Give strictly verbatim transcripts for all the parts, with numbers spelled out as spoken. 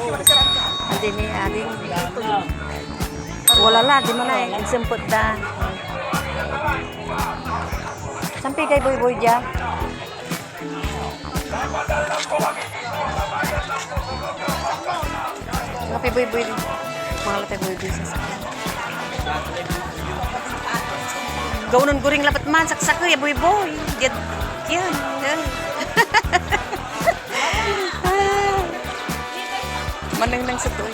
Andi ni, andi. Wala la, di mo na eh. Insempet da. Sampigay boyboy dia. Lapay boyboy. Mga lapay boyboy sa sakyan. Gawnon guring labat man, saksakey ya boyboy. Diad, yan, yan. Manengneng sa toy.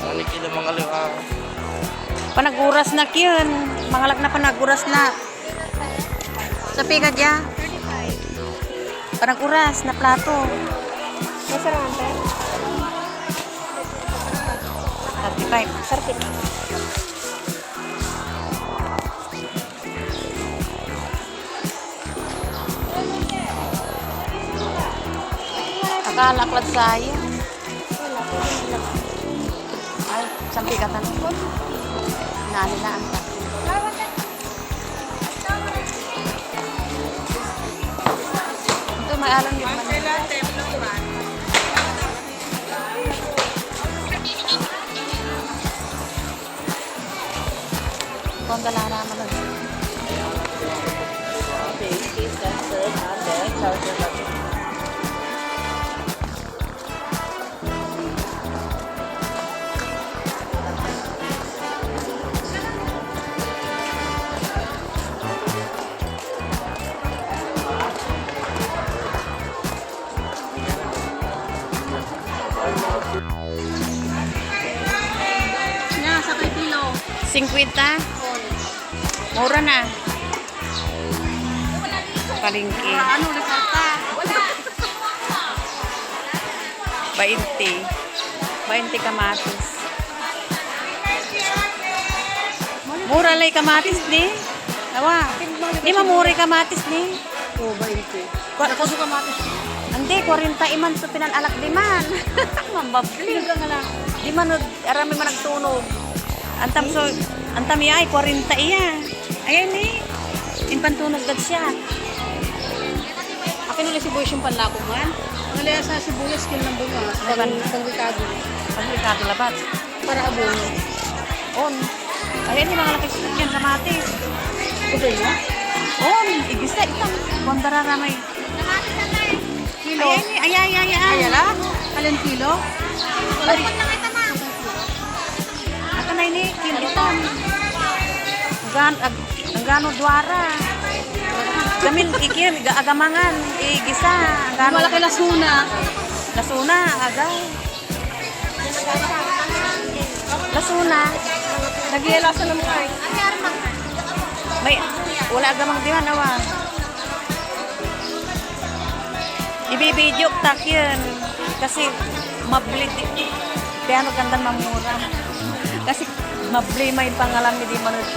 Ano ni kilo mga liwa? Panaguras na kiyan. Mangalak na panaguras na. Sapi ka dia. Panaguras na plato. Masarap ang thirty-five. Thirty-five. Akala ko lad saya. Ay, sampigatan. Nani na ang Ito, may alam yun man. Kung gala naman nun. Nia, sakey kilo. Singkwenta? Mura na. Palengke. Mura, ano, resulta? Bainte. Bainte kamatis. Mura lay kamatis ni. Awa. Di mamuray kamatis ni. O, bainte. Kwa- Ako sa kamatis. Hindi, kwarenta iman so pinanalak diman. Mambabli. Hindi ka nga lang. Diman, no, aramay managtunog. Antam so, antam iya ay kwarenta iya. Ayan ni. Impantunog dad siya. Akin ulit sibuyas yung panlako man. Ang liya sa sibuyas, kin ng bunga. Ano ban? Pang-, pangrekado. Pangrekado labat. Para abono. On. Ayan yung mga laki sa yan, kamatis. Ito yun? On, igisa itan. Kuan dararamay. Kilo. Ayan, ayan, ayan, ayan. Ayan la? Alan kilo? Ay. Ata na ini, kilo itan. Gan-, ag-, anggano duara. Gamin, ikin, ga-, agamangan, igisa. Anggano. Malaki lasuna. Lasuna, agay. Lasuna. Nagyelasa na mo ay. May, wala agamang diman, awa. Ibibidyo tak yun. Kasi mabli di. Kaya magandang mamura. Kasi mabli may pangalam ni di manod.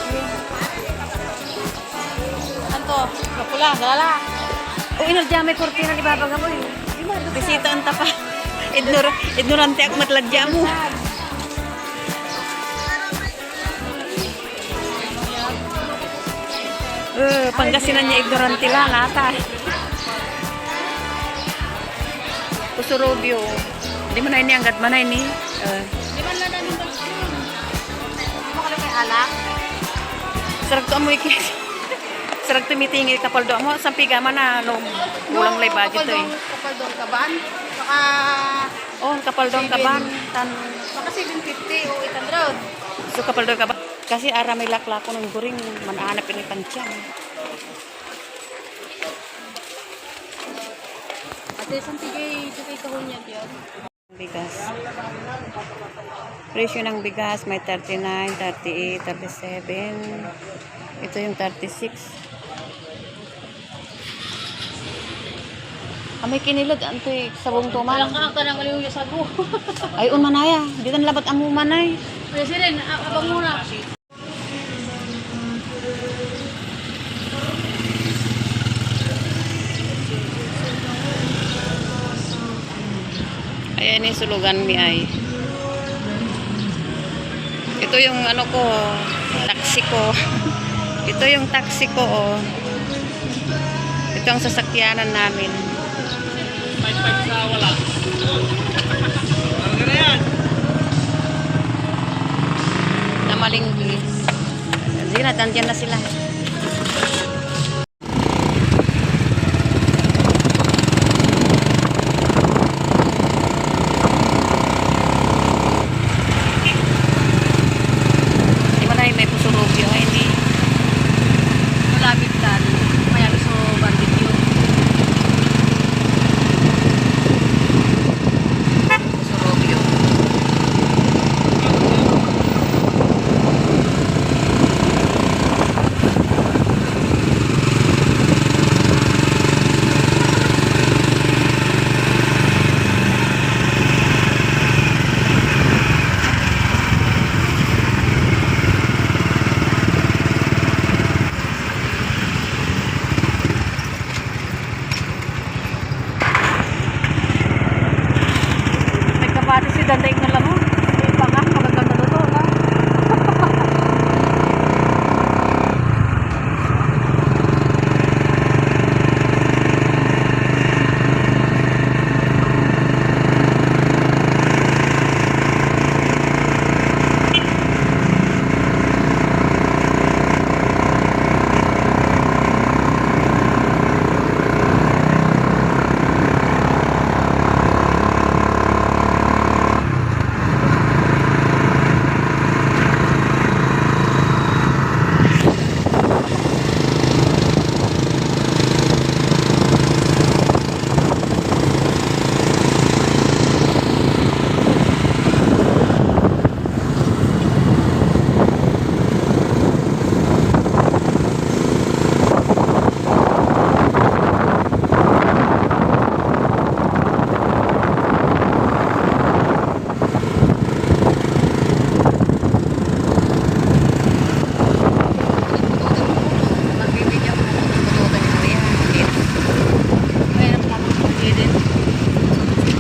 Anto? Kapula, galala. O, iner dyan may kurtina ni Baba Gaboy. Bisita ang tapa. Ignor-, ignorante ak met lad dya mo. Eh, Pangasinan ya ignorante la, nata. Kusurubyo. Di mo na ini anggad manay ni. Eh. Di man la namin mag-, di mo kami may alak? Sarag to amoy ki-, sarag to mitingil kapaldo mo. Sampiga man na, no, kulang lay budget to eh. Kapaldong, kapaldong kaban. Saka Oh, kapaldong kaban. Tan- Baka seven fifty o eight hundred. So, kapaldong kaban. Kasi aramay laklako ng guring, mananap ini tan tiyan. Ate, saan tigay, tigay kahon yan, yan? Bigas. Presyo ng bigas, may thirty-nine, thirty-eight, thirty-seven. Ito yung thirty-six. Amay kinilid, antoy sabong to man? Wala ka, ka ng aliw yung sago. Ay, un manaya. Di tan labat amo manay. Ay, sige, a-, abang muna. Ayan yung sulugan mi ay. Ito yung ano ko, taxi ko. Ito yung taxi ko, oh. Ito ang sasakyanan namin. Five five sa wala. Nandiyan na sila. Di ba na may puso rubio? Ay, hindi. Malapit na. Mayalos so barbecue. Puso rubio. May kapatid si Dantay ng Lamon. May pangan, magandang naluto, no?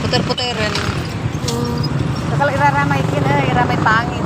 Puter-puteren. Kasal ira ra may kin, eh, ira may pangit.